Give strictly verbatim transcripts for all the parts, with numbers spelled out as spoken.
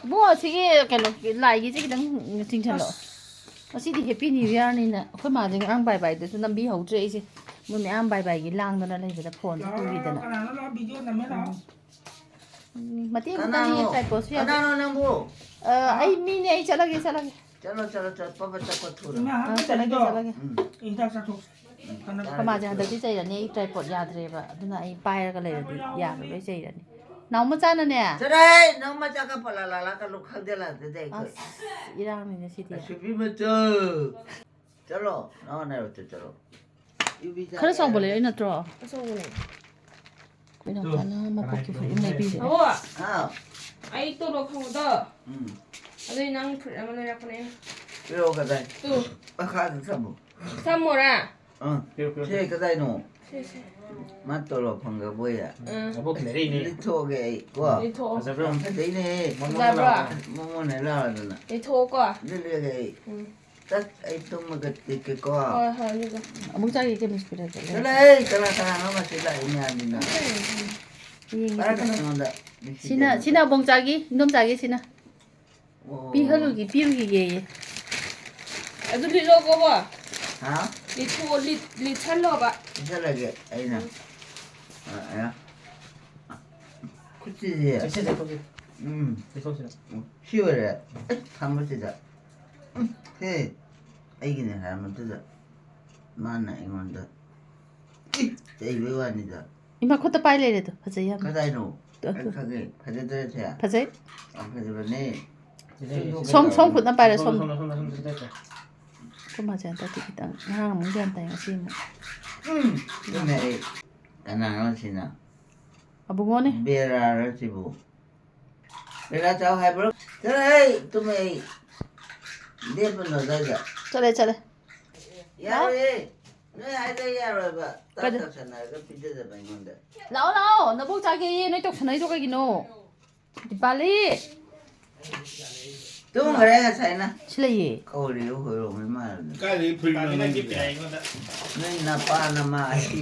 ꯏꯕꯨꯡꯉꯣ, ꯁꯤꯒꯤ ꯀꯩꯅꯣ, ꯂꯥꯏꯒꯤꯁꯦ ꯈꯤꯇꯪ ꯆꯤꯡꯁꯜꯂꯣ꯫ ꯉꯁꯤꯗꯤ Happy New Yearꯅꯤꯅ ꯑꯩꯈꯣꯏ ꯃꯥꯁꯦ ꯉꯔꯥꯡ bye byeꯗꯁꯨ ꯅꯝꯕꯤꯍꯧꯗ꯭ꯔꯦ ꯑꯩꯁꯦ꯫ ꯃꯣꯏ ꯃꯌꯥꯝ bye byeꯒꯤ ꯂꯥꯡꯗꯅ ꯂꯩꯕꯗ ꯐꯣꯟꯁꯦ ꯄꯨꯈꯤꯗꯅ꯫ ꯀꯅꯥꯅꯣ ꯂꯥꯛꯑꯣ, video ꯅꯝꯃꯦ ꯂꯥꯛꯑꯣ꯫ ꯎꯝ, ꯃꯇꯦꯡ ꯑꯝꯇ ꯀꯅꯥꯅꯣ? ꯅꯤꯌꯦ, tripodꯁꯨ ꯌꯥꯗꯦ꯫ ꯀꯅꯥꯅꯣ ꯅꯪꯕꯨ? ꯑ, ꯑꯩ ꯃꯤꯅꯦ, ꯑꯩ ꯆꯠꯂꯒꯦ, ꯆꯠꯂꯒꯦ꯫ ꯆꯠꯂꯣ, ꯆꯠꯂꯣ, ꯆꯠꯂꯣ, ꯄꯠ ꯄꯠ ꯆꯠꯈꯣ ꯊꯨꯅ꯫ ꯏꯃꯥ, ꯑ, ꯆꯠꯂꯒꯦ, ꯍꯥꯞꯀꯗꯕꯗꯣ꯫ ꯆꯠꯂꯒꯦ꯫ ꯎꯝ꯫ ꯑꯩ ꯍꯤꯗꯥꯛ ꯆꯥꯊꯣꯛ-, ꯎꯝ, ꯀꯥꯟꯅꯕ ꯆꯥꯔꯒꯦ, ꯃꯥꯁꯦ ꯆꯠꯂꯣ꯫ ꯍꯟꯗꯛꯇꯤ ꯆꯩꯔꯅꯤ, ꯑꯩ tripod ꯌꯥꯗ꯭ꯔꯦꯕ꯫ ꯑꯗꯨꯅ ꯑꯩ ꯄꯥꯏꯔꯒ ꯂꯩꯔꯗꯤ ꯌꯥꯔꯔꯣꯏ, ꯆꯩꯔꯅꯤ꯫ ꯅꯥꯎ ꯃꯆꯥꯅꯅꯦ꯫ ꯆꯠꯂꯣꯍꯦ, ꯅꯪ ꯃꯆꯥꯒ ꯄꯂꯥ ꯂꯥꯂꯥ ꯀꯜꯂꯨ ꯈꯪꯗꯦ ꯂꯥꯛꯇꯦ ꯑꯩꯈꯣꯏ꯫ ꯑꯁ, ꯏꯔꯥꯡꯅꯤꯅꯦ ꯁꯤꯗꯤ꯫ ꯑꯁꯨꯕꯤ ꯃꯆꯥ꯫ ꯆꯠꯂꯣ, ꯅꯪ ꯅꯥꯏꯔꯣꯠꯇ ꯆꯠꯂꯣ꯫ ꯌꯨꯕꯤ ꯆꯥ ꯈꯔ ꯆꯥꯎꯕ ꯌꯥꯔꯦ꯫ ꯂꯩꯔꯛꯏ ꯅꯠꯇ꯭ꯔꯣ? ꯑꯆꯧꯕꯅꯦ꯫ ꯑꯩꯈꯣꯏ ꯏꯅꯥꯎꯆꯥꯅ ꯃꯄꯣꯛꯀꯤ ꯐꯨꯔꯤꯠ ꯑꯃ ꯂꯩꯕꯤꯔꯦ꯫ ꯑꯋꯣ! ꯍꯥꯎ꯫ ꯑꯩ ꯇꯣꯂꯣꯞ ꯐꯪꯕꯗꯣ, ꯎꯝ꯫ ꯑꯗꯨꯏ ꯅꯪ ꯐꯨꯔꯤꯠ ꯑꯃ ꯂꯩꯔꯛꯄꯅꯦ ꯑꯩꯅ꯫ ꯄꯤꯔꯛꯑꯣ, ꯀꯗꯥꯏ? ꯇꯨ꯫ ꯃꯈꯥꯗ ꯊꯝꯃꯨ꯫ ꯊꯝꯃꯣꯔꯥ? ꯑꯥ꯫ ꯄꯤꯔꯛꯑꯣ, ꯄꯤꯔꯛꯑꯣ, ꯁꯦ, ꯄꯤꯔꯛꯑꯣ꯫ ꯀꯗꯥꯏꯅꯣ? ꯁꯦ, ꯁꯦ꯫ ꯃꯥ ꯇꯣꯂꯣꯞ ꯐꯪꯈ꯭ꯔꯕꯣꯏꯌꯦ꯫ ꯑꯥ꯫ ꯃꯄꯣꯛꯀꯤ ꯂꯩꯔꯛꯏꯅꯦ꯫ ꯂꯤꯠꯊꯣꯛꯑꯒꯦ ꯑꯩ, ꯀꯣ? ꯂꯤꯠꯊꯣꯛꯑꯣ꯫ ꯐꯖꯕ꯭ꯔꯣ? ꯌꯥꯝ ꯐꯖꯩꯅꯦ꯫ ꯐꯖꯕ꯭ꯔꯣ? ꯃꯣꯃꯣꯟ ꯍꯦꯛ ꯂꯥꯎꯔꯗꯅ꯫ ꯂꯤꯠꯊꯣꯛꯑꯣꯀꯣ꯫ ꯂꯤꯠꯂꯒꯦ ꯑꯩ꯫ ꯎꯝ꯫ ꯇꯠ, ꯑꯩ ꯇꯨꯝꯃꯒ ꯇꯤꯛꯀꯦꯀꯣ꯫ ꯍꯣꯏ, ꯍꯣꯏ, ꯑꯗꯨꯒ꯫ ꯑꯃꯨꯛ ꯆꯥꯒꯦ, ꯀꯦꯃꯤꯁ ꯄꯤꯔꯛꯀꯦ꯫ ꯆꯠꯂꯣꯍꯦ, ꯀꯅꯥ ꯀꯅꯥꯅꯣ ꯉꯁꯤ ꯂꯥꯛꯏ ꯃꯌꯥꯝꯁꯤꯅ? ꯌꯦꯡꯒꯦ ꯄꯥꯏꯔꯛꯀꯅꯨ ꯁꯤꯗ꯫ ꯑꯩꯉꯣꯟꯗ꯫ ꯁꯤꯅ, ꯁꯤꯅ ꯑꯕꯣꯡꯆꯥꯒꯤ, ꯏꯟꯗꯣꯝꯆꯥꯒꯤ ꯁꯤꯅ꯫ ꯑꯣ꯫ ꯄꯤꯍꯜꯂꯨꯒꯤ, ꯄꯤꯔꯨꯈꯤꯒꯦꯌꯦ꯫ ꯑꯗꯨ ꯂꯤꯠꯂꯣꯀꯣ꯫ ꯍꯥ? ꯂꯤꯠꯊꯣꯛꯑꯣ, ꯂꯤꯠ-, ꯂꯤꯠꯁꯜꯂꯣꯕ꯫ ꯂꯤꯠꯁꯜꯂꯒꯦ ꯑꯩꯅ꯫ ꯎꯝ꯫ ꯑ, ꯑ꯫ ꯈꯨꯠꯁꯤꯁꯦ꯫ ꯆꯦꯛꯁꯤꯟ ꯆꯦꯛꯊꯣꯛꯁꯤ꯫ ꯎꯝ꯫ ꯆꯦꯛꯊꯣꯛꯁꯤꯔ? ꯎꯝ, ꯁꯤ ꯑꯣꯏꯔꯦ꯫ ꯑꯩ ꯊꯝꯕꯁꯤꯗ꯫ ꯎꯝ, ꯍꯦ, ꯑꯩꯒꯤꯅꯦ ꯍꯥꯏꯔ ꯃꯇꯨꯡꯗ ꯃꯥꯅ ꯑꯩꯉꯣꯟꯗ ꯏ, ꯆꯩꯕꯩ ꯋꯥꯅꯤꯗ꯫ ꯏꯃꯥ ꯈꯨꯠꯇ ꯄꯥꯏ ꯂꯩꯔꯦꯗꯣ, ꯐꯖꯩ ꯌꯥꯝ꯫ ꯀꯗꯥꯏꯅꯣ? ꯑꯗꯨ, ꯑꯗꯨ꯫ ꯑꯩ ꯈꯪꯉꯦ, ꯐꯖꯗ꯭ꯔꯦ ꯁꯦ꯫ ꯐꯖꯩ꯫ ꯌꯥꯝ ꯐꯖꯕꯅꯦ꯫ ꯁꯣꯝ, ꯁꯣꯝ ꯈꯨꯠꯅ ꯄꯥꯏꯔꯣ, ꯁꯣꯝ꯫ ꯁꯣꯝꯗ, ꯁꯣꯝꯗ, ꯁꯣꯝꯗ, ꯁꯣꯝꯗ, ꯁꯣꯝꯗ꯫ ꯑꯩꯈꯣꯏ ꯃꯥꯁꯦ ꯍꯟꯗꯛꯇꯤ ꯈꯤꯇꯪ, ꯉꯔꯥꯡ ꯑꯃꯨꯛ ꯒ꯭ꯌꯥꯟ ꯇꯥꯏ, ꯉꯁꯤ ꯑꯃꯨꯛ꯫ ꯎꯝ, ꯆꯨꯝꯃꯦ ꯑꯩ꯫ ꯀꯅꯥꯅꯣ ꯁꯤꯅ? ꯑꯕꯨꯡꯉꯣꯅꯦ꯫ ꯕꯦꯔꯥꯔ ꯁꯤꯕꯨ? ꯕꯦꯔꯥ ꯆꯥꯎ ꯍꯥꯏꯕ꯭ꯔꯣ? ꯆꯠꯂꯣꯍꯦ, ꯇꯨꯝꯃꯦ ꯑꯩ꯫ ꯂꯦꯞꯄꯅꯨ ꯑꯗꯥꯏꯗ꯫ ꯆꯠꯂꯦ, ꯆꯠꯂꯦ꯫ ꯌꯥꯔꯣꯏꯌꯦ꯫ ꯅꯣꯏ ꯍꯥꯏꯗꯣ ꯌꯥꯔꯣꯏꯕ꯫ ꯆꯥꯛ ꯀꯩꯗ-, ꯆꯥꯛꯁꯟꯅꯔꯒ ꯄꯤꯖꯗꯕ ꯑꯩꯉꯣꯟꯗ꯫ ꯂꯥꯛꯑꯣ, ꯂꯥꯛꯑꯣ꯫ ꯅꯕꯣꯛ ꯆꯥꯒꯦꯌꯦ꯫ ꯅꯣꯏ ꯇꯧꯁꯟꯅꯩꯗꯣ ꯀꯩꯒꯤꯅꯣ? ꯗꯤꯄꯥꯂꯤ! ꯇꯨꯝꯈ꯭ꯔꯦ ꯉꯁꯥꯏꯅ꯫ ꯁꯤ ꯂꯩꯌꯦ꯫ ꯀꯧꯔꯤꯕ ꯍꯣꯏꯔꯣꯡ ꯏꯃꯥꯅ꯫ ꯀꯥꯏꯗꯒꯤ ꯐꯨꯔꯤꯠꯅꯣ ꯅꯪꯒꯤꯁꯦ? ꯅꯣꯏ ꯅꯄꯥ ꯅꯃꯥ ꯑꯁꯤ꯫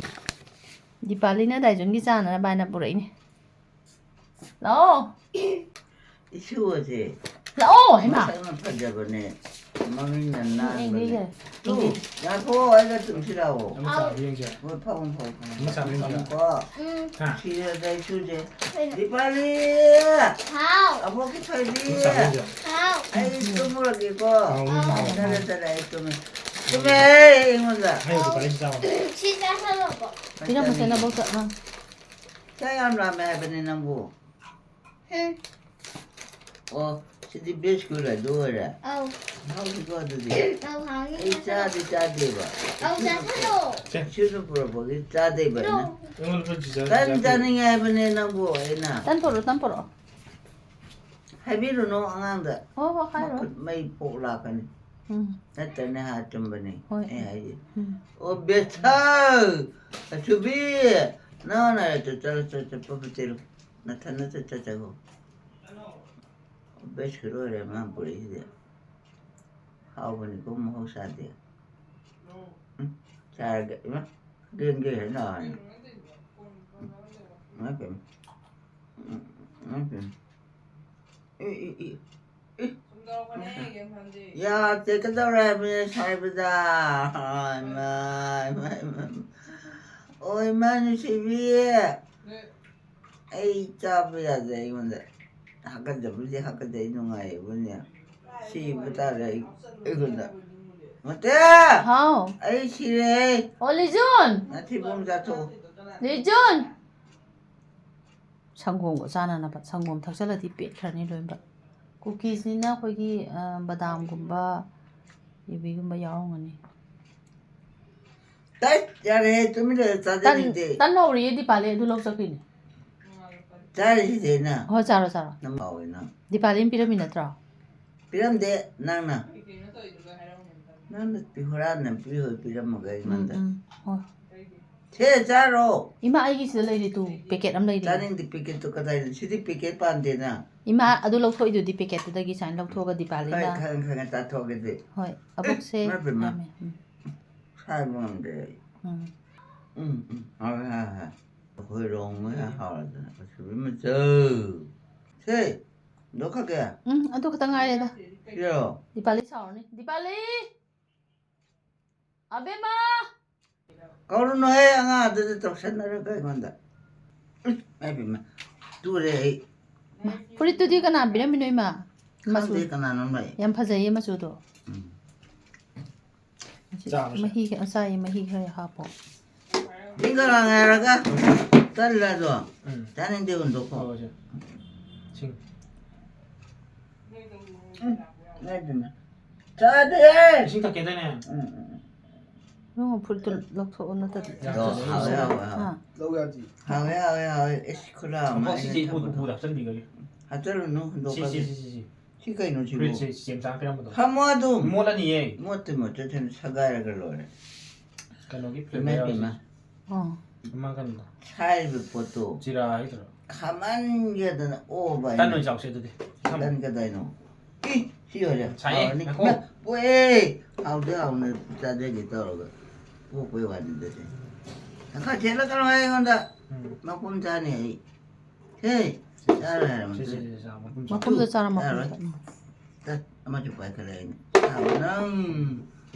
ꯗꯤꯄꯥꯂꯤꯅ ꯗꯥꯏꯖꯟꯒꯤ ꯆꯥꯅꯅꯕ ꯍꯥꯏꯅ ꯄꯨꯔꯛꯏꯅꯦ꯫ ꯂꯥꯛꯑꯣ꯫ ꯏꯁꯨ ꯑꯁꯦ ꯂꯥꯛꯑꯣ ꯍꯩꯃꯥ꯫ ꯃꯁꯛꯅ ꯐꯖꯕꯅꯦ, ꯃꯃꯤꯡꯅ ꯅꯥꯟꯕꯅꯦ꯫ ꯌꯦꯡꯒꯦ, ꯇꯨ, ꯌꯦꯡꯒꯦ꯫ ꯉꯥꯏꯈꯣ, ꯑꯩꯒ ꯇꯨꯝꯁꯤ ꯂꯥꯛꯑꯣ꯫ ꯑꯃ ꯆꯥꯕ ꯌꯦꯡꯁꯦ꯫ ꯍꯣꯏ, ꯐꯝꯃꯣ, ꯐꯝꯃꯣ, ꯐꯝꯃꯣ꯫ ꯑꯃ ꯆꯥꯕ ꯌꯦꯡꯁꯦ꯫ ꯐꯝꯃꯣꯀꯣ꯫ ꯎꯝ꯫ ꯍꯥ? ꯁꯤꯗ ꯏꯁꯨꯁꯦ꯫ ꯀꯩꯅꯣ? ꯗꯤꯄꯥꯂꯤ! ꯍꯥꯎ꯫ ꯑꯕꯣꯛꯀꯤ ꯊꯣꯏꯕꯤ! ꯑꯃ ꯆꯥꯕ ꯌꯦꯡꯁꯦ꯫ ꯍꯥꯎ꯫ ꯑꯩ ꯇꯨꯝꯃꯨꯔꯒꯦꯀꯣ꯫ ꯑꯥꯎ, ꯑꯥꯎ, ꯑꯥꯎ꯫ ꯆꯠꯂꯦ, ꯆꯠꯂꯦ, ꯑꯩ ꯇꯨꯝꯃꯦ꯫ ꯇꯨꯝꯃꯦ, ꯑꯩꯉꯣꯟꯗ꯫ ꯍꯥꯏꯌꯣ, ꯗꯤꯄꯥꯂꯤ ꯆꯥꯕ꯫ ꯁꯤ ꯆꯥꯁꯜꯂꯣꯀꯣ꯫ ꯄꯤꯔꯝꯃꯨꯁꯦ, ꯅꯕꯣꯛꯇ, ꯑꯥ꯫ ꯆꯥꯛ ꯌꯥꯝ ꯂꯥꯝꯃꯦ ꯍꯥꯏꯕꯅꯦ ꯅꯪꯕꯨ꯫ ꯎꯝ꯫ ꯑꯣ, ꯁꯤꯗꯤ ꯕꯦꯁ ꯀꯨꯏꯔ ꯑꯗꯨ ꯑꯣꯏꯔꯦ꯫ ꯑꯧ꯫ ꯍꯥꯎꯅꯤꯀꯣ ꯑꯗꯨꯗꯤ꯫ ꯑꯧ, ꯍꯥꯎꯅꯤ꯫ ꯑꯩ ꯆꯥꯗꯤ ꯆꯥꯗꯦꯕ꯫ ꯑꯧ, ꯆꯥꯁꯜꯂꯣ꯫ ꯏꯁꯨꯅ ꯄꯨꯔꯛꯄꯒꯤ ꯆꯥꯗꯦꯕ ꯑꯩꯅ꯫ No꯫ ꯑꯩꯉꯣꯟꯗ ꯐꯨꯠ ꯄꯤꯖ-, ꯇꯟ ꯄꯤꯖ-, ꯆꯥꯅꯤꯡꯉꯦ ꯍꯥꯏꯕꯅꯦ ꯅꯪꯕꯨ ꯑꯩꯅ꯫ ꯇꯟ ꯄꯨꯔꯛꯑꯣ, ꯇꯟ ꯄꯨꯔꯛꯑꯣ꯫ ꯍꯥꯏꯕꯤꯔꯨꯅꯨ ꯑꯉꯥꯡꯗ꯫ ꯍꯣ, ꯍꯣ, ꯍꯥꯏꯔꯣ꯫ ꯃꯈꯨꯠ ꯃꯩ ꯄꯣꯛ ꯂꯥꯛꯀꯅꯤ꯫ ꯎꯝ꯫ ꯅꯠꯇ꯭ꯔꯅꯦ ꯍꯥ ꯇꯨꯝꯕꯅꯤ꯫ ꯍꯣꯏ꯫ ꯑꯩ ꯍꯥꯏꯁꯦ꯫ ꯎꯝ꯫ ꯑꯣ ꯕꯦꯊꯧ! ꯑꯆꯨꯕꯤ! ꯅꯪꯅ ꯆꯠ-, ꯆꯠ-, ꯆꯠ-, ꯆꯠꯄ ꯐꯠꯇꯦꯔꯣ꯫ ꯅꯊꯟꯗ ꯆꯠ-, ꯆꯠꯆꯈꯣ꯫ ꯕꯦꯁ ꯂꯣꯏꯔꯦ ꯑꯉꯥꯡ ꯄꯨꯔꯛꯏꯁꯤꯗꯤ꯫ ꯍꯥꯎꯕꯅꯤꯀꯣ ꯃꯍꯧꯁꯥꯗꯤ꯫ ꯎꯝ, ꯆꯥꯔꯒꯦ꯫ ꯏꯃꯥ, ꯂꯦꯡꯒꯦ ꯍꯥꯏꯅ ꯍꯥꯏꯅ꯫ ꯏꯃꯥ ꯄꯦꯝꯃ꯫ ꯎꯝ, ꯏꯃꯥ ꯄꯦꯝꯃ꯫ E, E, E, E. ꯌꯥꯗꯦ, ꯀꯩꯗꯧꯔꯦ ꯍꯥꯏꯕꯅꯦ ꯁꯥꯏꯕꯗ? ꯏꯃꯥ, ꯏꯃꯥ, ꯏꯃꯥ꯫ ꯑꯣ, ꯏꯃꯥ ꯅꯨꯡꯁꯤꯕꯤ꯫ ꯑꯩ ꯆꯥꯕ ꯌꯥꯗꯦ ꯑꯩꯉꯣꯟꯗ꯫ ꯍꯥꯀꯠꯆꯕꯗꯤ ꯍꯥꯀꯠꯆꯩ, ꯅꯨꯡꯉꯥꯏꯕꯅꯦ꯫ ꯁꯤꯕ ꯇꯥꯔꯦ ꯑꯩ, ꯑꯩꯉꯣꯟꯗ꯫ ꯃꯇꯦ! ꯍꯥꯎ꯫ ꯑꯩ ꯁꯤꯔꯦ꯫ ꯑꯣ, ꯂꯤꯖꯨꯟ! ꯅꯊꯤꯕꯣꯡ ꯆꯥꯊꯣꯛꯑꯣ꯫ ꯂꯤꯖꯨꯟ! ꯁꯪꯒꯣꯝꯒ ꯆꯥꯅꯅꯕ꯫ ꯁꯪꯒꯣꯝ ꯊꯛꯆꯜꯂꯗꯤ ꯄꯦꯠꯈ꯭ꯔꯅꯤ ꯂꯣꯏꯅꯃꯛ꯫ ꯀꯨꯀꯤꯁꯅꯤꯅ ꯑꯩꯈꯣꯏꯒꯤ, ꯑ, ꯕꯗꯥꯝꯒꯨꯝꯕ, ꯌꯨꯕꯤꯒꯨꯝꯕ ꯌꯥꯎꯔꯝꯒꯅꯤ꯫ ꯇꯠ! ꯌꯥꯔꯦꯍꯦ, ꯇꯨꯃꯤꯟ ꯂꯩꯌꯨ, ꯇꯟ, ꯆꯥꯖꯅꯤꯡꯗꯦ꯫ ꯇꯟ ꯍꯧꯔꯤꯌꯦ ꯗꯤꯄꯥꯂꯤ, ꯑꯗꯨ ꯂꯧ ꯆꯠꯈꯤꯅꯦ꯫ ꯆꯥꯔꯤꯁꯤꯗꯤ ꯑꯩꯅ꯫ ꯍꯣꯏ, ꯆꯥꯔꯣ, ꯆꯥꯔꯣ꯫ ꯅꯪ ꯍꯥꯎꯋꯦ ꯅꯪ꯫ ꯗꯤꯄꯥꯂꯤꯅ ꯄꯤꯔꯝꯃꯤ ꯅꯠꯇ꯭ꯔꯣ? ꯄꯤꯔꯝꯗꯦ, ꯅꯪꯅ꯫ ꯅꯪꯅ ꯄꯤ-, ꯍꯨꯔꯥꯟꯅ ꯄꯤꯍꯣꯏ ꯄꯤꯔꯝꯃꯒ ꯎꯝ, ꯑꯩꯉꯣꯟꯗ꯫ ꯎꯝ, ꯍꯣꯏ꯫ ꯁꯦ ꯆꯥꯔꯣ꯫ ꯏꯃꯥ, ꯑꯩꯒꯤ ꯁꯤꯗ ꯂꯩꯔꯤ ꯇꯨ, ꯄꯦꯀꯦꯠ ꯑꯃ ꯂꯩꯔꯤ꯫ ꯆꯥꯅꯤꯡꯗꯦ, ꯄꯦꯀꯦꯠꯇꯨ ꯀꯗꯥꯏꯗ? ꯁꯤꯗꯤ ꯄꯦꯀꯦꯠ ꯄꯥꯟꯗꯦꯅ꯫ ꯏꯃꯥ, ꯑꯗꯨ ꯂꯧꯊꯣꯛꯏꯗꯨꯗꯤ ꯄꯦꯀꯦꯠꯇꯨꯗꯒꯤ ꯁꯨꯃꯥꯏꯅ ꯂꯧꯊꯣꯛꯑꯒ ꯗꯤꯄꯥꯂꯤꯅ꯫ ꯈꯪꯉꯦ, ꯈꯪꯉꯦ, ꯈꯪꯉꯦ, ꯆꯥꯊꯣꯛꯑꯒꯦꯗꯤ꯫ ꯍꯣꯏ, ꯑꯕꯣꯛꯁꯦ꯫ ꯏꯃꯥ ꯄꯦꯝꯃ꯫ ꯌꯥꯝꯃꯦ꯫ ꯎꯝ, ꯁꯥꯏꯕ ꯉꯝꯗꯦ ꯑꯩ꯫ ꯎꯝ꯫ ꯎꯝ, ꯎꯝ, ꯍꯥꯎꯔꯦ, ꯍꯥꯎꯔꯦ, ꯍꯥꯎꯔꯦ꯫ ꯑꯩꯈꯣꯏ ꯔꯣꯡ ꯍꯣꯏ ꯍꯥꯎꯔꯗꯅ꯫ ꯑꯁ, ꯏꯕꯦꯝꯃ, ꯆꯧ꯫ ꯁꯦ, ꯍꯨꯟꯗꯣꯛꯈ꯭ꯔꯒꯦ? ꯎꯝ, ꯑꯗꯨ ꯈꯛꯇ ꯉꯥꯏꯔꯦꯗ꯫ ꯁꯤꯔꯣ? ꯗꯤꯄꯥꯂꯤ ꯁꯥꯎꯔꯅꯤ꯫ ꯗꯤꯄꯥꯂꯤ! ꯑꯕꯦꯝꯃ! ꯀꯧꯔꯨꯅꯨꯍꯦ, ꯑꯉꯥꯡ ꯑꯗꯨꯗ ꯇꯧꯁꯟꯅꯔꯒ ꯑꯩꯉꯣꯟꯗ꯫ ꯎꯝ, ꯏꯃꯥ ꯏꯕꯦꯝꯃ, ꯇꯨꯔꯦ ꯑꯩ꯫ ꯐꯨꯔꯤꯠꯇꯨꯗꯤ ꯀꯅꯥ ꯄꯤꯔꯝꯃꯤꯅꯣ, ꯏꯃꯥ? ꯃꯆꯨ ꯈꯪꯗꯦ ꯀꯅꯥꯅꯣꯝ ꯂꯩ꯫ ꯌꯥꯝ ꯐꯖꯩꯌꯦ ꯃꯆꯨꯗꯣ꯫ ꯎꯝ꯫ ꯆꯥꯕꯁꯦ꯫ ꯃꯍꯤ ꯈꯔ ꯆꯥꯏꯌꯦ, ꯃꯍꯤ ꯈꯔ ꯍꯥꯞꯄꯣ꯫ ꯃꯤ ꯀꯅꯥ ꯉꯥꯏꯔꯒ ꯇꯜꯂꯗꯣ? ꯎꯝ꯫ ꯆꯥꯅꯤꯡꯗꯦ ꯍꯨꯟꯗꯣꯛꯈꯣ꯫ ꯍꯣꯏ, ꯁꯦ꯫ ꯁꯤꯡ꯫ ꯎꯝ, ꯏꯃꯥ ꯏꯕꯦꯝꯃ꯫ ꯆꯥꯗꯦ! ꯏꯁꯤꯡ ꯊꯛꯀꯦꯗꯅꯦ꯫ ꯎꯝ, ꯎꯝ, ꯎꯝ꯫ ꯅꯪ ꯐꯨꯔꯤꯠꯇꯨ ꯂꯧꯊꯣꯛꯑꯣ ꯅꯠꯇ꯭ꯔꯗꯤ꯫ ꯌꯥꯝ ꯑꯗꯣ ꯐꯖꯩ꯫ ꯍꯥꯎꯋꯦ, ꯍꯥꯎꯋꯦ, ꯍꯥꯎꯋꯦ꯫ ꯍꯥ꯫ ꯂꯧ ꯌꯥꯗꯦ꯫ ꯍꯥꯎꯋꯦ, ꯍꯥꯎꯋꯦ, ꯍꯥꯎꯋꯦ꯫ ꯏꯁ, ꯈꯨꯔꯥ ꯑꯃ ꯑꯃꯨꯛ ꯑꯩꯅ ꯁꯤꯁꯦ ꯎꯄꯨ, ꯊꯝꯕꯗꯣ꯫ ꯎꯄꯨꯗ ꯍꯥꯞꯆꯤꯟꯕꯤꯈ꯭ꯔꯒꯦ꯫ ꯍꯥꯞꯆꯜꯂꯨꯅꯨ, ꯁꯤ, ꯁꯤ, ꯍꯨꯟꯗꯣꯛꯈ꯭ꯔꯒꯦ꯫ ꯁꯤ, ꯁꯤ, ꯁꯤ꯫ ꯁꯤ ꯀꯩꯅꯣ ꯁꯤꯕꯨ? ꯐꯨꯔꯤꯠꯁꯦ ꯆꯦꯝꯆꯥ ꯄꯤꯔꯝꯕꯗꯣ꯫ ꯊꯝꯃꯣ ꯑꯗꯨꯝ꯫ ꯃꯣꯠꯂꯅꯤꯌꯦ꯫ ꯃꯣꯠꯇꯦ, ꯃꯣꯠꯇꯦ, ꯊꯝ-, ꯁꯒꯥꯏꯔꯒ ꯂꯣꯏꯔꯦ꯫ ꯀꯩꯅꯣꯒꯤ ꯏꯃꯥ flavour ꯏꯕꯦꯝꯃ꯫ ꯌꯥꯎꯔꯤꯁꯦ꯫ ꯑꯣ꯫ ꯑꯃ ꯀꯩꯅꯣꯗꯣ꯫ ꯁꯥꯏꯔꯤꯕ ꯄꯣꯠꯇꯣ꯫ ꯖꯤꯔꯥ ꯍꯥꯏꯗ꯭ꯔꯣ? ꯈꯥꯃꯟꯒꯦꯗꯅ ꯑꯣꯕ ꯇꯟ ꯑꯩꯅ꯫ ꯑꯣꯏꯅ ꯆꯥꯎꯁꯦ ꯑꯗꯨꯗꯤ꯫ ꯇꯟ ꯀꯗꯥꯏꯅꯣ? ꯏ, ꯁꯤ ꯑꯣꯏꯔꯦ꯫ ꯁꯥꯏꯌꯦ, ꯍꯥꯎꯔꯅꯤ꯫ ꯉꯥꯏꯈꯣ꯫ ꯃ-, ꯄꯣꯛꯑꯦ! ꯍꯥꯎꯗꯤ ꯍꯥꯎꯅ ꯆꯥꯖꯒꯦ ꯇꯧꯔꯒ ꯄꯣꯛꯄꯩ ꯋꯥꯅꯤꯗ ꯁꯤ꯫ ꯈꯔ ꯊꯦꯠꯂꯛꯀꯅꯣ ꯑꯩꯉꯣꯟꯗ꯫ ꯎꯝ꯫ ꯃꯄꯨꯝ ꯆꯥꯅꯤ ꯑꯩ꯫ ꯍꯦ, ꯆꯥꯔꯣꯏ ꯍꯥꯏꯔ ꯁꯤ, ꯁꯤ, ꯃꯇꯨꯡ꯫ ꯁꯤ, ꯆꯥ, ꯃꯄꯨꯝ ꯃꯄꯨꯝꯗꯣ ꯆꯥ꯫ ꯆꯥꯔ ꯃꯄꯨꯝ ꯌꯥꯔꯣꯏ꯫ ꯆꯥ꯫ ꯎꯝ꯫ ꯇꯠ, ꯑꯃꯁꯨ ꯄꯥꯏꯈꯠꯂꯛꯑꯦꯅꯦ꯫ ꯆꯥꯕ ꯅꯪ꯫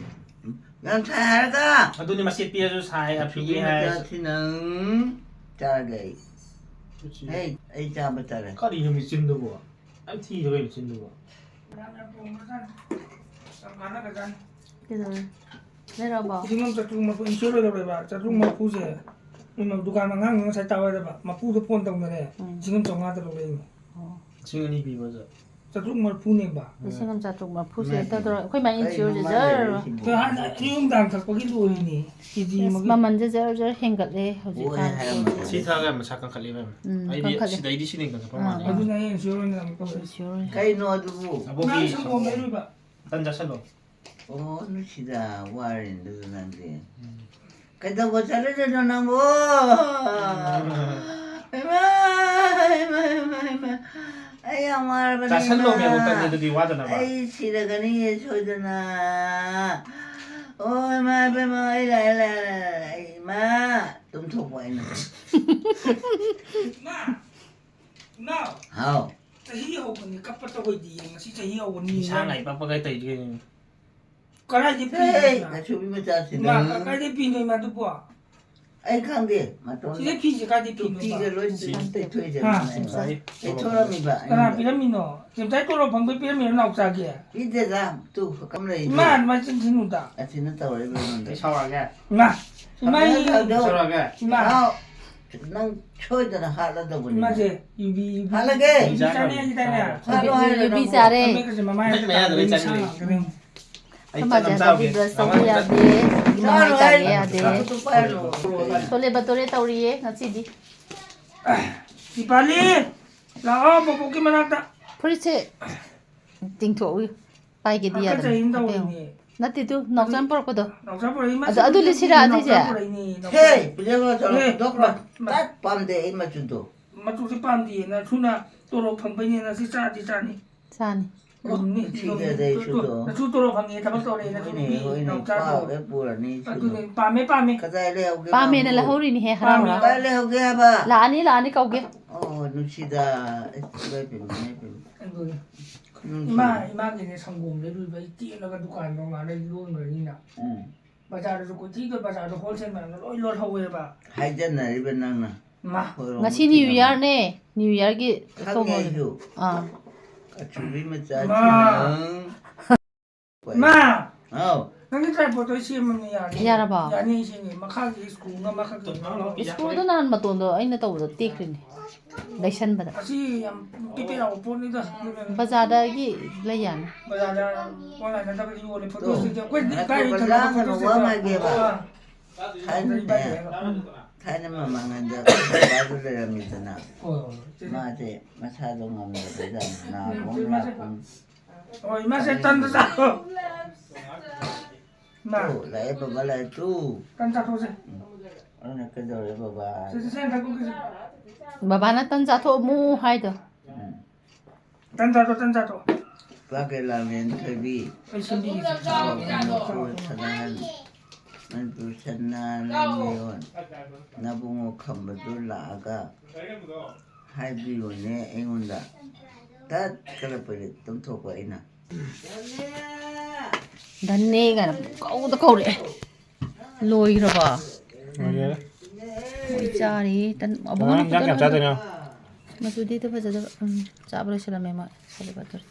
ꯌꯥꯝ ꯁꯥꯏ ꯍꯥꯏꯔꯒ꯫ ꯑꯗꯨꯅꯤ ꯃꯆꯦꯠ ꯄꯤꯔꯁꯨ ꯁꯥꯏ, ꯑꯐꯤꯒꯦ ꯅꯨꯄꯤ ꯍꯥꯏ꯫ ꯃꯆꯥꯁꯤ ꯅꯪ꯫ ꯆꯥꯔꯒꯦ ꯑꯩ꯫ ꯁꯤ, ꯁꯤ꯫ ꯍꯦ, ꯑꯩ ꯆꯥꯕ ꯇꯥꯔꯦ꯫ ꯀꯔꯤꯅꯣ ꯃꯦꯆꯤꯟꯗꯨꯕꯨ? ꯌꯥꯝ ꯊꯤꯗꯕ ꯃꯦꯆꯤꯟꯗꯨꯕꯨ꯫ ꯀꯩꯗꯧꯔꯦ? ꯂꯩꯔꯛꯑꯕꯣ? ꯂꯤꯁꯤꯡ ꯑꯃ ꯆꯥꯇ꯭ꯔꯨꯛ ꯃꯔꯐꯨ insurance ꯑꯣꯏꯔꯕ ꯆꯥꯇ꯭ꯔꯨꯛ ꯃꯔꯐꯨꯁꯦ꯫ ꯃꯣꯏ ꯃ-, ꯗꯨꯀꯥꯟ ꯑꯉꯥꯡꯗꯣ ꯉꯁꯥꯏ ꯇꯥꯎꯋꯦꯗꯕ, ꯃꯄꯨꯗ phone ꯇꯧꯅꯔꯦ꯫ ꯎꯝ꯫ ꯂꯤꯁꯤꯡ ꯑꯃ ꯆꯥꯝꯃꯉꯥꯗ ꯂꯧꯔꯛꯏꯅꯦ꯫ ꯑꯣ꯫ ꯂꯤꯁꯤꯡ ꯑꯅꯤ ꯄꯤꯕꯁꯦ꯫ ꯆꯥꯇ꯭ꯔꯨꯛ ꯃꯔꯐꯨꯅꯦꯕ꯫ ꯂꯤꯁꯤꯡ ꯑꯃ ꯆꯥꯇ꯭ꯔꯨꯛ ꯃꯔꯐꯨꯁꯦ ꯏꯃꯥꯏ ꯍꯦꯛꯇ ꯄꯦꯝꯃ꯫ ꯇꯧꯔ-, ꯑꯩꯈꯣꯏ ꯃꯥꯏ ꯀꯩꯅꯣ insurance ꯃꯥꯏ ꯖꯔ꯫ ꯂꯩꯔꯤꯁꯤꯕꯣ? ꯍꯥꯟꯅ ꯑꯌꯨꯛ ꯅꯨꯡꯗꯥꯡ ꯊꯛꯄꯒꯤ ꯂꯣꯏꯔꯤꯅꯦ꯫ ꯀꯦꯖꯤ ꯑꯁ, ꯑꯃꯒꯤ꯫ ꯃꯃꯜꯁꯦ ꯖꯔ ꯖꯔ ꯍꯦꯟꯒꯠꯂꯦ ꯍꯧꯖꯤꯛꯀꯥꯟ꯫ ꯑꯣꯏ ꯍꯥꯏꯔꯝꯃꯗꯤ꯫ ꯁꯤ ꯊꯛꯑꯒ ꯃꯁꯥ ꯀꯟꯈꯠꯂꯤ ꯃꯦꯝ꯫ ꯎꯝ, ꯑꯩꯗꯤ ꯀꯟꯈꯠꯂꯦ꯫ ꯁꯤꯗꯩꯗꯤ ꯁꯤꯅ ꯍꯦꯟꯅ ꯀꯟꯈꯠꯄ ꯑꯥ, ꯃꯥꯜꯂꯦ꯫ ꯑꯥ꯫ ꯑꯗꯨꯅ ꯑꯩ insurance ꯑꯃꯨꯛ ꯇꯧꯔꯦ꯫ Insurance꯫ ꯀꯩꯅꯣ ꯑꯗꯨꯕꯨ? ꯑꯕꯣꯛꯀꯤ ꯅꯪ ꯁꯪꯒꯣꯝ ꯁꯪꯒꯣꯝ꯫ ꯂꯩꯔꯨꯏꯕ? ꯇꯟ ꯆꯥꯁꯜꯂꯣ꯫ ꯑꯣ, ꯅꯨꯡꯁꯤꯗ, ꯋꯥꯔꯦꯅꯦ ꯑꯗꯨꯗꯤ ꯅꯪꯗꯤ꯫ ꯎꯝ꯫ ꯀꯩꯗꯧꯕ ꯆꯠꯂꯨꯗꯣꯏꯅꯣ ꯅꯪꯕꯨ? ꯏꯃꯥ, ꯏꯃꯥ, ꯏꯃꯥ, ꯏꯃꯥ, ꯏꯃꯥ꯫ ꯑꯩ ꯌꯥꯝ ꯋꯥꯔꯕꯅꯤ, ꯆꯥꯁꯜꯂꯣ, ꯏꯃꯥ꯫ ꯃꯦꯝ, ꯇꯟ ꯑꯗꯨꯗꯤ ꯋꯥꯗꯅꯕ꯫ ꯑꯩ ꯁꯤꯔꯒꯅꯤ ꯁꯣꯏꯗꯅ꯫ ꯑꯣ, ꯏꯃꯥ, ꯏꯕꯦꯝꯃ, ꯑꯩ ꯂꯥꯛꯑꯦ, ꯂꯥꯛꯑꯦ, ꯂꯥꯛꯑꯦ, ꯂꯥꯛꯑꯦ꯫ ꯑꯩ, ꯏꯃꯥ, ꯇꯨꯝꯊꯣꯛꯄ ꯑꯩꯅ꯫ ꯏꯃꯥ! ꯏꯃꯥ! ꯍꯥꯎ꯫ ꯆꯍꯤ ꯍꯧꯕꯅꯤ, ꯀꯞꯄ ꯇꯧꯕꯩꯗꯤ ꯉꯁꯤ ꯆꯍꯤ ꯍꯧꯕꯅꯤ꯫ ꯏꯁꯥ ꯉꯥꯏ ꯄꯛꯄꯒ ꯇꯧꯔꯤꯁꯦ ꯀꯩꯅꯣ? ꯀꯗꯥꯏꯗ ꯍꯦ, ꯄꯤꯗꯣꯏꯅꯣ? ꯂꯥꯏꯁꯨꯕꯤ ꯃꯆꯥꯁꯤꯅ꯫ ꯏꯃꯥ, ꯀ- ꯀꯗꯥꯏꯗ ꯄꯤꯗꯣꯏꯅꯣ ꯏꯃꯥ ꯑꯗꯨꯕꯣ? ꯑꯩ ꯈꯪꯗꯦ, ꯃꯇꯣꯟꯗ ꯁꯤꯗ ꯐꯤꯁꯦ ꯀꯗꯥꯏꯗ ꯇꯨꯄꯤꯒ ꯄꯤꯗꯣꯏꯅꯣ? ꯂꯣꯏ ꯆꯤꯡ ꯇꯩꯊꯣꯛꯏꯁꯦ ꯍꯥ? ꯑꯗꯨꯃꯥꯏꯅ꯫ ꯇꯩꯊꯣꯛꯑꯝꯃꯤꯕ ꯀꯅꯥ ꯑꯩꯉꯣꯟꯗ꯫ ꯄꯤꯔꯝꯃꯤꯅꯣ? ꯆꯦꯝꯆꯥꯏ ꯇꯣꯂꯣꯞ ꯐꯪꯕꯩ ꯄꯤꯔꯝꯃꯤꯔꯣ ꯅꯥꯎꯆꯥꯒꯤ? ꯄꯤꯗꯦꯗ, ꯇꯨ ꯀꯝ ꯂꯩ꯫ ꯏꯃꯥ, ꯑꯗꯨꯃꯥꯏꯅ ꯆꯤꯟ ꯊꯤꯅꯨꯗ꯫ ꯑꯁꯤꯅ ꯇꯧꯔꯛꯏꯕ ꯑꯩꯉꯣꯟꯗ꯫ ꯑꯩ ꯁꯥꯎꯔꯛꯑꯒꯦ꯫ ꯏꯃꯥ, ꯏꯃꯥ, ꯁꯥꯎꯔꯛꯑꯒꯦ꯫ ꯏꯃꯥ꯫ ꯍꯥꯎ, ꯅꯪ ꯁꯣꯏꯗꯅ ꯍꯥꯠꯂꯗꯧꯕꯅꯤ꯫ ꯏꯃꯥꯁꯦ, ꯌꯨꯕꯤ, ꯌꯨꯕꯤ, ꯍꯥꯠꯂꯒꯦ꯫ ꯌꯨꯕꯤ ꯆꯥꯅꯤ ꯍꯥꯏꯈꯤꯗꯥꯏꯅꯦ? ꯍꯥꯠꯂꯣ ꯍꯥꯏꯔꯣ ꯌꯨꯕꯤ ꯅꯪ꯫ ꯆꯥꯔꯦ꯫ ꯐꯅꯦꯛꯀꯁꯦ ꯃꯃꯥꯏ ꯐꯅꯦꯛ ꯃꯌꯥꯗ ꯂꯣꯏ ꯆꯪꯈ꯭ꯔꯦ꯫ ꯁꯥꯡꯉꯛꯀꯗꯣꯏꯅꯤ꯫ ꯑꯩ ꯈꯣꯏ ꯃꯥꯁꯦ ꯆꯥꯛ ꯌꯥꯝ ꯍꯟꯗꯛꯇꯤ ꯆꯥꯕꯒꯤ ꯕ꯭ꯔꯁ ꯇꯧꯕ ꯌꯥꯗꯦ꯫ ꯏꯃꯥ ꯍꯣꯏ ꯇꯥꯒꯦ ꯌꯥꯗꯦ꯫ ꯈꯨꯠꯇꯨ ꯄꯥꯏꯔꯨꯅꯨ꯫ ꯁꯣꯂꯦ ꯕꯇꯣꯔꯦ ꯇꯧꯔꯤꯌꯦ ꯉꯁꯤꯗꯤ꯫ ꯗꯤꯄꯥꯂꯤ, ꯂꯥꯛꯑꯣ ꯕꯣꯕꯣꯛꯀꯤ ꯃꯅꯥꯛꯇ꯫ ꯐꯨꯔꯤꯠꯁꯦ ꯇꯤꯡꯊꯣꯛꯎ꯫ ꯄꯥꯏꯒꯦꯗꯤ ꯌꯥꯗꯕꯅꯤ꯫ ꯍꯥꯀꯠꯆꯩꯅ ꯍꯥꯏꯐꯦꯠ ꯌꯦꯡꯉꯨ꯫ ꯇꯧꯔꯤꯅꯦ꯫ ꯅꯠꯇꯦ ꯇꯨ ꯅꯥꯎꯆꯥ ꯄꯨꯔꯛꯄꯗꯣ꯫ ꯅꯥꯎꯆꯥ ꯄꯨꯔꯛꯏ, ꯑꯗꯨ, ꯑꯗꯨ ꯂꯤꯠꯁꯤꯔꯥ ꯑꯗꯨꯏꯁꯦ? ꯅꯥꯎꯆꯥ ꯄꯨꯔꯛꯏꯅꯦ, ꯅꯥꯎꯆꯥ꯫ ꯍꯦ, ꯄꯤꯖꯕ ꯇꯧꯔꯣ꯫ ꯍꯦ, ꯗꯣꯛ ꯃꯥ, ꯃꯥ꯫ ꯃꯥ꯫ ꯇꯠ ꯄꯥꯝꯗꯦ ꯑꯩ ꯃꯆꯨꯗꯣ꯫ ꯃꯆꯨꯁꯦ ꯄꯥꯝꯗꯦꯌꯦ, ꯅꯁꯨꯅ ꯇꯣꯂꯣꯞ ꯐꯪꯕꯩꯅꯦ, ꯅꯁꯤ ꯆꯥꯗꯤ ꯆꯥꯅꯤ꯫ ꯆꯥꯅꯤ꯫ ꯎꯝꯅꯤ, ꯊꯤꯒꯗꯦ ꯑꯩꯁꯨ ꯇꯣ-, ꯇꯣ-, ꯅꯁꯨ ꯇꯣꯂꯣꯞ ꯐꯪꯉꯦ, ꯊꯕꯛ ꯇꯧꯔꯦ, ꯅꯁꯨ ꯍꯣꯏꯅꯦ, ꯅꯨꯄꯤ, ꯍꯣꯏꯅꯦ, ꯅꯥꯎꯆꯥꯗꯣ꯫ ꯄꯥꯎ ꯍꯦꯛ ꯄꯨꯔꯅꯤ ꯁꯤꯗꯣ꯫ ꯑꯗꯨꯅꯦ, ꯄꯥꯝꯃꯦ, ꯄꯥꯝꯃꯦ꯫ ꯀꯗꯥꯏ ꯂꯩꯍꯧꯒꯦ ꯄꯥꯝꯃꯦꯅ ꯕꯥꯕꯨ? ꯂꯧꯍꯧꯔꯤꯅꯦꯍꯦ, ꯍꯔꯥꯎ ꯍꯔꯥꯎ꯫ ꯀꯗꯥꯏ ꯂꯩꯍꯧꯒꯦ ꯍꯥꯏꯕ? ꯂꯥꯛꯑꯅꯤ, ꯂꯥꯛꯑꯅꯤ, ꯀꯧꯒꯦ꯫ ꯑꯣ, ꯅꯨꯡꯁꯤꯗ꯫ ꯑꯁ, ꯏꯃꯥꯏ ꯄꯦꯝꯃ, ꯏꯃꯥꯏ ꯄꯦꯝꯃ꯫ ꯑꯗꯨꯅꯦ꯫ ꯅꯨꯡꯁꯤ꯫ ꯏꯃꯥ, ꯏꯃꯥꯒꯤꯅꯦ ꯁꯪꯒꯣꯝꯗ ꯂꯨꯏꯕ, ꯑꯩ ꯇꯦꯛꯂꯒ ꯗꯨꯀꯥꯟꯗꯣ ꯉꯥꯏꯔ ꯂꯣꯟꯈ꯭ꯔꯅꯤꯅ꯫ ꯎꯝ꯫ ꯕꯖꯥꯔꯗꯁꯨ ꯀꯣꯏꯊꯤꯗꯣ, ꯕꯖꯥꯔꯗ ꯍꯣꯜꯁꯦꯜ ꯃꯌꯥꯝꯗ ꯂꯣꯏ ꯂꯣꯜꯍꯧꯋꯦꯕ꯫ ꯍꯥꯏꯖꯟꯅꯔꯤꯕ ꯅꯪꯅ꯫ ꯃꯥ꯫ ꯍꯣꯏꯔꯣꯝ ꯉꯁꯤ ꯅ꯭ꯌꯨ ꯊꯤꯅꯕ꯫ ꯏꯌꯥꯔꯅꯦ, ꯅ꯭ꯌꯨ ꯏꯌꯥꯔꯒꯤ ꯈꯪꯉꯦ ꯁꯣꯝꯗ꯫ ꯑꯩꯁꯨ꯫ ꯑꯥ꯫ ꯑꯆꯨꯕꯤ ꯃꯆꯥ ꯃꯥ꯫ ꯊꯤꯅ꯫ ꯃꯥ! ꯍꯥꯎ꯫ ꯅꯪꯒꯤ tripodꯇꯣ ꯑꯩ ꯁꯦꯝꯃꯕꯅꯦ, ꯌꯥꯅꯤ꯫ ꯌꯥꯔꯕꯣ? ꯌꯥꯅꯤ, ꯑꯩ ꯁꯦꯝꯃꯦ꯫ ꯃꯈꯥꯒꯤ ꯁ꯭ꯀ꯭ꯔꯨ ꯑꯃ, ꯃꯈꯥꯒꯤ ꯁ꯭ꯀ꯭ꯔꯨꯗꯣ ꯅꯍꯥꯟ ꯃꯇꯣꯟꯗꯣ ꯑꯩꯅ ꯇꯧꯕꯗꯣ ꯇꯦꯛꯈ꯭ꯔꯤꯅꯦ, ꯂꯩꯁꯟꯕꯗ꯫ ꯑꯁꯤ ꯌꯥꯝ ꯄꯤꯛꯄ ꯌꯥꯎꯕ ꯄꯣꯠꯅꯤꯗ꯫ ꯕꯖꯥꯔꯗꯒꯤ ꯂꯩ ꯌꯥꯅꯤ꯫ ꯕꯖꯥꯔꯗ online ꯅꯠꯇꯕꯗꯤ ꯌꯣꯜꯂꯦ, photo studio꯫ ꯑꯩꯈꯣꯏꯗꯤ ꯉꯥꯏꯈꯣ, ꯏꯀꯥꯏ ꯕꯖꯥꯔ ꯊꯝꯃꯒ ꯍꯥꯟꯅ ꯄꯣꯠ ꯆꯩꯁꯦ꯫ ꯋꯥ ꯉꯥꯏꯒꯦꯕ꯫ ꯑꯥ꯫ ꯊꯥꯏꯅꯅꯦ, ꯏꯀꯥꯏ ꯊꯝꯃꯒ꯫ ꯊꯥꯏꯅ ꯃꯃꯥꯡꯉꯩꯗ ꯑꯩꯈꯣꯏ ꯕꯕꯥꯗꯨ ꯂꯩꯔꯝꯃꯤꯗꯅ, ꯍꯣꯏ, ꯍꯣꯏ, ꯍꯣꯏ꯫ ꯃꯥꯁꯦ ꯃꯁꯥꯗꯣ ꯉꯝꯗꯕꯖꯥꯠꯅꯤ, ꯅꯥꯒꯨꯝ ꯂꯥꯛꯀꯨꯝ꯫ ꯍꯣꯏ, ꯏꯃꯥꯁꯦ ꯇꯟꯗ ꯆꯥꯔꯣ꯫ ꯏꯃꯥ, ꯇꯨ, ꯂꯥꯛꯑꯦ ꯕꯕꯥ, ꯂꯥꯛꯑꯦ ꯇꯨ꯫ ꯇꯟ ꯆꯥꯊꯣꯛꯁꯦ꯫ ꯑꯗꯨꯅ ꯀꯩꯗꯧꯔꯦ ꯕꯕꯥ? ꯁꯦ, ꯁꯦ, ꯁꯦ, ꯊꯛꯇꯣꯛꯈꯤꯁꯦ꯫ ꯕꯕꯥꯅ ꯇꯟ ꯆꯥꯊꯣꯛꯑꯝꯃꯨ ꯍꯥꯏꯗꯣ꯫ ꯎꯝ꯫ ꯇꯟ ꯆꯥꯊꯣꯛ, ꯇꯟ ꯆꯥꯊꯣꯛ꯫ ꯄꯥ ꯀꯩꯂꯥꯃꯦꯟ ꯊꯣꯏꯕꯤ꯫ ꯑꯩ ꯁꯦꯝꯕꯤꯒꯦꯁꯦ꯫ ꯃꯅꯤꯄꯨꯔ ꯁꯅꯥꯍꯟ, ꯃꯅꯤꯄꯨꯔ ꯁꯅꯥꯍꯟ ꯃꯌꯣꯟ, ꯅꯕꯨꯡꯉꯣ ꯈꯝꯕꯗꯨ ꯂꯥꯛꯑꯒ ꯍꯥꯏꯕꯤꯌꯨꯅꯦ ꯑꯩꯉꯣꯟꯗ꯫ ꯇꯠ ꯀꯔꯛꯄꯗ ꯇꯨꯝꯊꯣꯛꯄ ꯑꯩꯅ꯫ ꯙꯟꯅꯦ ꯀꯥꯏꯅ ꯄꯨꯡꯀꯧꯗ ꯀꯧꯔꯛꯑꯦ꯫ ꯂꯣꯏꯈ꯭ꯔꯕꯣ? ꯂꯣꯏꯈ꯭ꯔꯦ꯫ ꯃꯣꯏ ꯆꯥꯔꯤ꯫ ꯇꯟ-, ꯑꯕꯨꯡꯉꯣꯅ ꯅꯪ ꯏꯟꯖꯥꯡ ꯀꯌꯥꯝ ꯈꯨꯇꯟ ꯆꯥꯗꯣꯏꯅꯣ? ꯃꯆꯨꯗꯤ ꯑꯝꯇ ꯐꯖꯗꯕ꯫ ꯎꯝ, ꯆꯥꯕ ꯂꯣꯏꯁꯤꯜꯂꯝꯃꯦ ꯃꯣꯏ꯫ ꯁꯦꯂꯦꯕ꯭ꯔꯦꯇꯔꯤ꯫